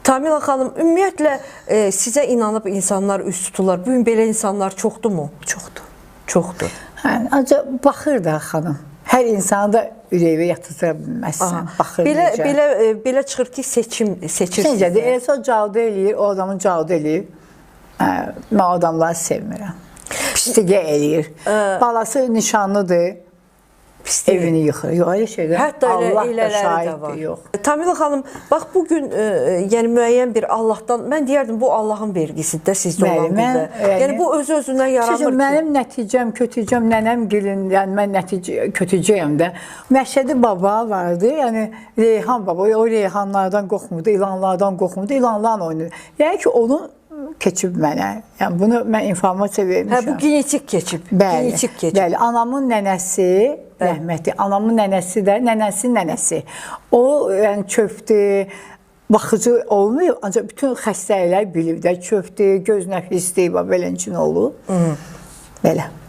Tamila xanım, ümumiyyətlə sizə inanıb insanlar üz tuturlar. Bu gün belə insanlar çoxdurmu? Çoxdur. Çoxdur. Hə, ancaq baxır da xanım. Hər insanı da ürəyinə yatıra bilməzsən. Baxır Belə necə. belə belə çıxır ki, seçim seçirsiniz. Necədir? Elə o cavabda eləyir, o adamın cavabda eləyir. Hə, mən o adamları sevmirəm. Pisliyə eləyir. Balası nişanlıdır. Pislik. Evini yıxır. Yox, elə şeydir. Hətta elə Allah da elələri də şahiddir, var. yox. Tamila xanım, bax bu gün yəni müəyyən bir Allahdan, mən deyərdim bu Allahın vergisidir də sizdə Bəli, olan mən, qüvvə. yəni- Yəni bu özü özündən yaranmır Çünki ki. mənim nəticəm, kötücəm, nənəm gilin, yəni mən nəticə kötücəyəm də. Məşədi baba vardı, yəni Reyhan baba, o reyhanlardan qorxmurdu, ilanlardan qorxmurdu, ilanlarla oynayırdı. Yəni ki, onun keçib mənə. Yəni bunu mən informasiya vermişəm. Hə, bu genetik keçib. Bəli, Genetik keçib. bəli. Anamın nənəsi, rəhmətli, anamın nənəsi də, nənəsinin nənəsi. O, yəni çöpdü, baxıcı olmayıb, ancaq bütün xəstəliklər bilib də, çöpdü, göz nəfisdir, bax belə üçün olub. Belə.